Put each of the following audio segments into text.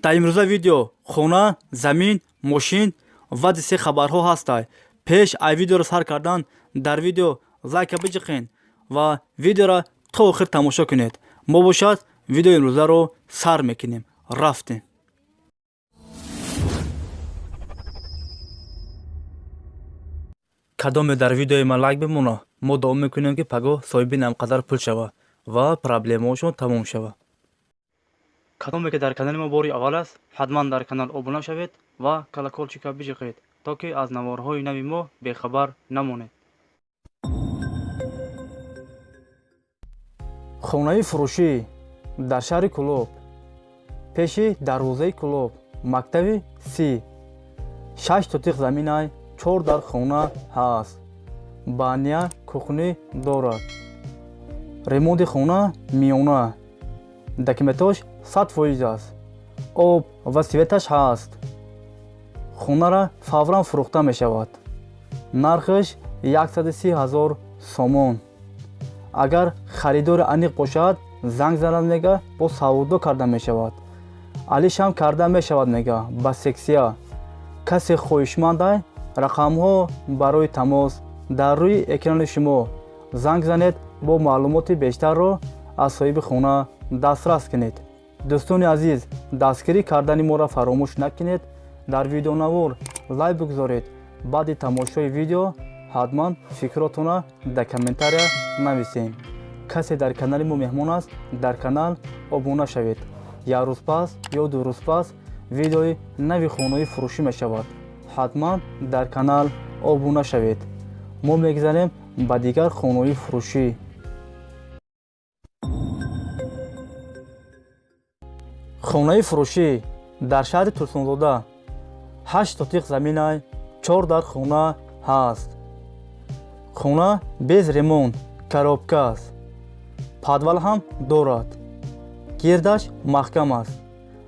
Дар имрӯза видео хона, замин, мошин ва дисе хабарҳо ҳастанд. Пеш ай видеоро сар кардан, дар видео лайка биҷиқен ва видеоро то охир тамошо кунед. Мо бошад, видеои имрӯзаро сар мекунем. Рафтем. Кадоме дар видеои ман лайк бимона, мо дуо мекунем, ки пагоҳ соҳиби намқадар пул шава ва проблемаҳошон тамом шава. Кадоме ки дар канали мо бори аввал аст, ҳатман дар канал обуна шавед ва колоколчика биҷиқед, то ки аз наворҳои нави мо бехабар намонед. Хонаи фурӯшӣ дар шаҳри Кӯлоб, пеши дарвозаи Кӯлоб, мактаби си, 6 сотиқ заминай, чор дар хона ҳаст, баня, кухня дорад. Ремонти хона миёна, документош 100% аст, об ва светаш ҳаст. Хонара фавран фурӯхта мешавад. Нархаш 130 000 сомон. Агар харидори аниқ бошад, занг занад, мега, бо савдо карда мешавад, алишам карда мешавад, мега, ба сексия. Касе хоҳишмандай, рақамҳо барои тамос дар рӯи экрани шумо, занг занед, бо маълумоти бештарро аз соҳиби хона дастрас кунед. Дӯстони азиз, дастгирӣ кардани моро фаромӯш накунед. Дар видеонавор лайк бигузоред. Баъди тамошои видео ҳатман фикротонро дар комментария нависем. Касе дар канали мо меҳмон аст, дар канал обуна шавед. Як рӯз пас ё 2 рӯз пас видеои нави хонаи фурӯшӣ мешавад. Ҳатман дар канал обуна шавед. Мо мегзарем ба дигар хонаҳои фурӯшӣ. Хонаи фурӯшӣ дар шаҳри Турсунзода, 8 сотиқ заминай, чор дар хона ҳаст. Хона без ремонт, коробка аст, подвал ҳам дорад, гирдаш маҳкам аст,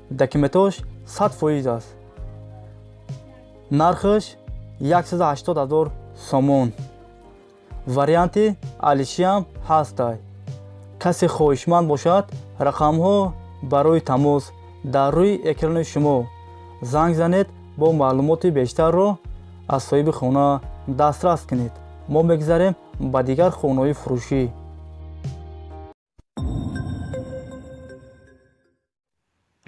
документош 100% аст. Нархаш 180 000 сомон. Варианти алишиам ҳастай. Касе хоҳишманд бошад, рақамҳо барои тамос дар рӯи экрани шумо, занг занед, бо маълумоти бештарро аз соҳиби хона дастрас кунед. Мо мегзарем ба дигар хонаҳои фурӯшӣ.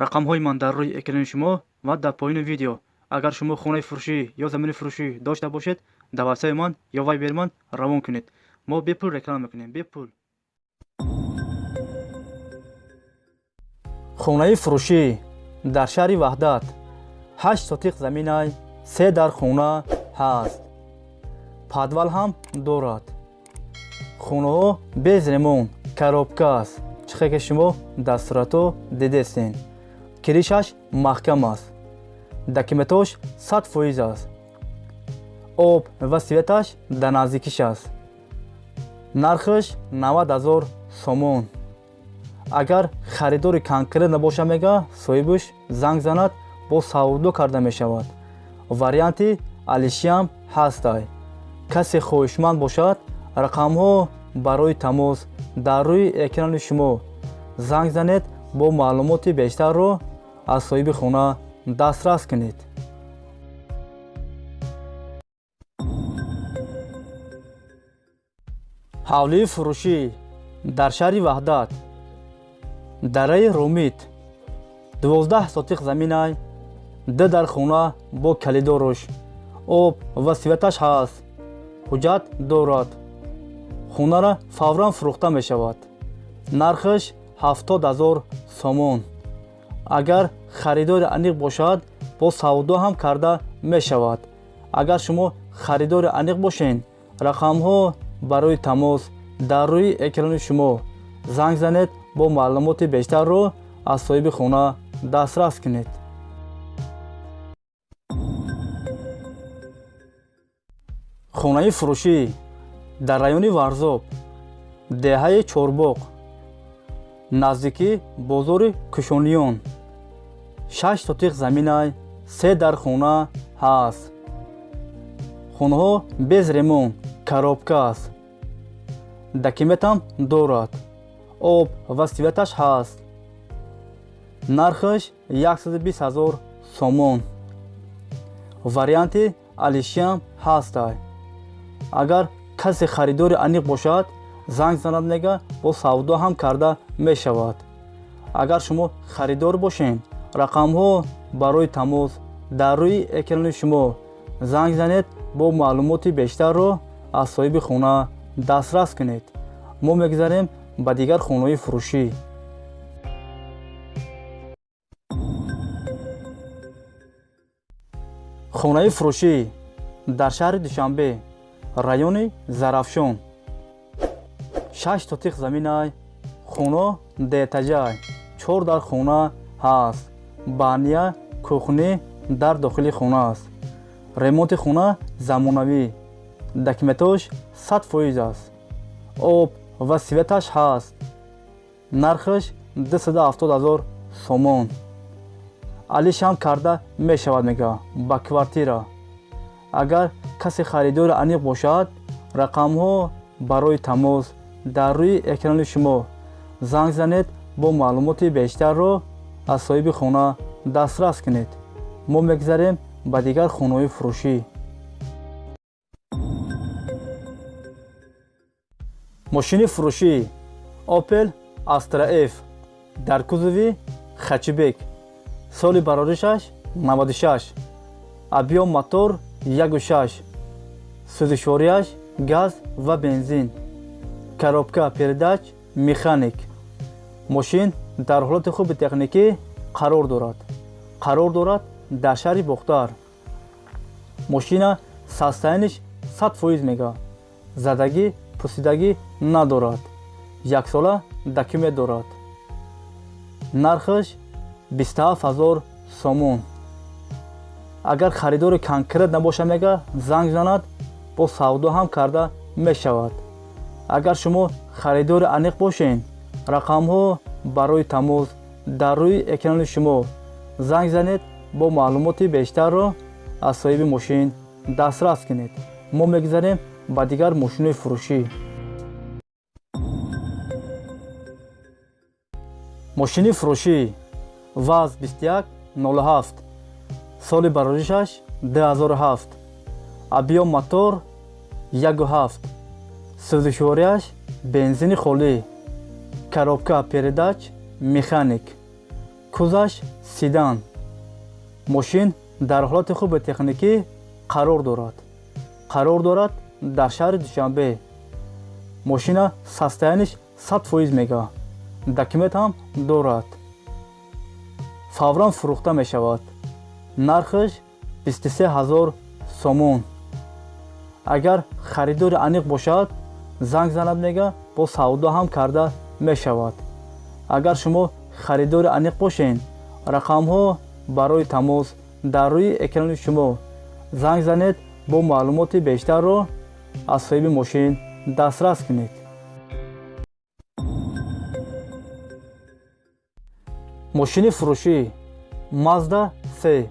Рақамҳои ман дар рӯи экрани шумо ва дар поёни видео. Агар шумо хонаи фурӯшӣ ё замини фурӯшӣ дошта бошед, дар ватсапи ман ё вайбери ман равон кунед. Мо бепул реклама мекунем, бепул. Хонаи фурӯшӣ дар шаҳри Ваҳдат, 8 сотиқ заминай, се дар хона ҳаст, подвал ҳам дорад. Хонаҳо без ремонт, коробка аст, чихе ки шумо дар суратҳо дидестен. Крышаш маҳкам аст, документош 100% аст, об ва светаш дар наздикиш аст. Нархаш 90 000 сомон. Агар харидори конкрет набошад, мега, соҳибаш занг занад, бо савдо карда мешавад. Варианти алишиам ҳастай. Касе хоҳишманд бошад, рақамҳо барои тамос дар рӯи экрани шумо, занг занед, бо маълумоти бештарро аз соҳиби хона дастрас кунед. Ҳавлии фурӯшӣ дар шаҳри Ваҳдат, дараи Ромит, 12 сотиқ заминай, ду дар хона бо калидоруш, об ва светаш ҳаст, ҳуҷҷат дорад. Хонара фавран фурӯхта мешавад. Нархаш 70 000 сомон. Агар харидори аниқ бошад, бо савдо ҳам карда мешавад. Агар шумо харидори аниқ бошед, рақамҳо барои тамос дар рӯи экрани шумо, занг занед, бо маълумоти бештарро аз соҳиби хона дастрас кунед. Хонаи фурӯшӣ дар райони Варзоб, деҳаи Чорбоғ, наздикӣ бозори Кушониён, 6 сотиқ заминай, се дар хона ҳаст. Хонаҳо без ремонт, коробка аст, документам дорад, об ва светаш ҳаст. Нархаш 120 000 сомон. Варианти алишиам ҳастай. Агар касе харидори аниқ бошад, занг занад мега, бо савдо ҳам карда мешавад. Агар шумо харидор бошед, рақамҳо барои тамос дар рӯи экрани шумо, занг занед, бо маълумоти бештарро аз соҳиби хона дастрас кунед. Мо мегузарем ба дигар хонаҳои фурӯшӣ. Хонаи фурӯшӣ дар шаҳри Душанбе, райони Зарафшон. 6 тотиқ заминай, хона деэтажай, 4 дар хона ҳаст, баня, кухни дар дохили хона аст. Ремонти хона замонавӣ, документош 100% аст. Об ва светаш ҳаст. Нархаш 270 000 сомон. Алишам карда мешавад мега ба квартира. Агар касе харидори аниқ бошад, рақамҳо барои тамос дар рӯи экрани шумо, занг занед, бо маълумоти бештарро аз соҳиби хона дастрас кунед. Мо мегузарем ба дигар хонаҳои фурӯшӣ. Мошини фурӯшӣ Opel Astra F дар кузови хэтчбек, соли бароришаш 96, объём мотор 1,6, сӯзишвориаш газ ва бензин, коробка передач механик. Мошин дар ҳолати хуби техникӣ қарор дорад. Қарор дорад дар шаҳри Бохтар. Мошина состояниш 100% мега. Задагӣ, пусидагӣ надорад. Яксола документ дорад. Нархаш 27 000 сомон. Агар харидори конкрет набошад мега, занг занад, бо савдо ҳам карда мешавад. Агар шумо харидори аниқ бошед, рақамҳо барои тамос дар рӯи экрани шумо, занг занед, бо маълумоти бештарро аз соҳиби мошин дастрас кунед. Мо мегузарем ба дигар мошинои фурӯшӣ. Мошини фурӯшӣ ВАЗ 2107, соли бароришаш 2007, объём мотор 1,7, сӯзишвориаш бензини холӣ, коробка передач механик, кузаш седан. Мошин дар ҳолати хуби техникӣ қарор дорад. Қарор дорад дар шаҳри Душанбе. Мошина состояниш 100% мега. Документ ҳам дорад. Фавран фурӯхта мешавад. Нархаш 23 000 сомон. Агар харидори аниқ бошад, занг занад мега, бо савдо ҳам карда мешавад. Агар шумо харидори аниқ бошед, рақамҳо барои тамос дар рӯи экрани шумо, занг занед, бо маълумоти бештарро аз соҳиби мошин дастрас кунед. Мошини фурӯшӣ Mazda 3,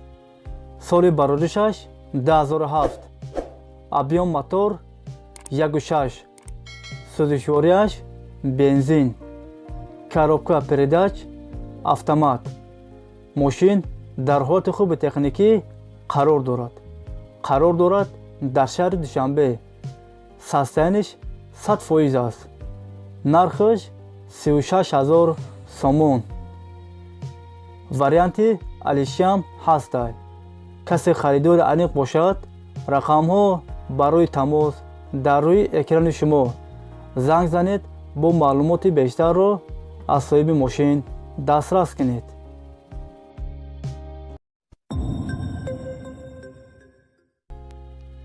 соли бароришаш 2007, объём мотор 1,6, сӯзишвориаш бензин, коробка передач автомат. Мошин дар ҳолати хуби техникӣ қарор дорад. Қарор дорад дар шаҳри Душанбе. Состояниш 100% аст. Нархаш 36 000 сомон. Варианти алишиам ҳастай. Касе харидори аниқ бошад, рақамҳо барои тамос дар рӯи экрани шумо, занг занед, бо маълумоти бештарро аз соҳиби мошин дастрас кунед.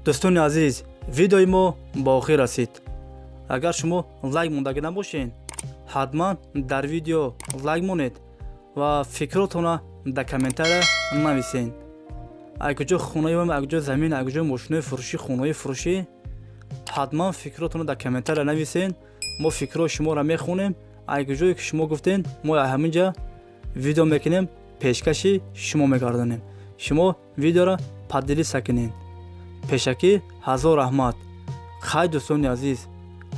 Дӯстони азиз, видеои мо ба охир расид. Агар шумо лайк мондагӣ набошед, ҳатман дар видео лайк монед ва фикротонро дар комментария нависед. Ай куҷо хонаи, ай куҷо замин, ай куҷо мошинои фурӯшӣ, хонаҳои фурӯшӣ, ҳатман фикротонро дар комментария нависед. Мо фикрҳои шуморо мехонем. Ай куҷое ки шумо гуфтед, мо ҳамин ҷа видео мекунем, пешкаши шумо мегардонем. Шумо видеоро поделиться кунед. Пешакӣ ҳазор раҳмат. Хай, дӯстони азиз,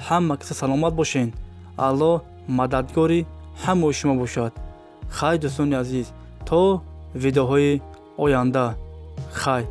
ҳама каса саломат бошед. Аллоҳ мададгори ҳамаи шумо бошад. Хай, дӯстони азиз, то Видеоҳои оянда. Хай.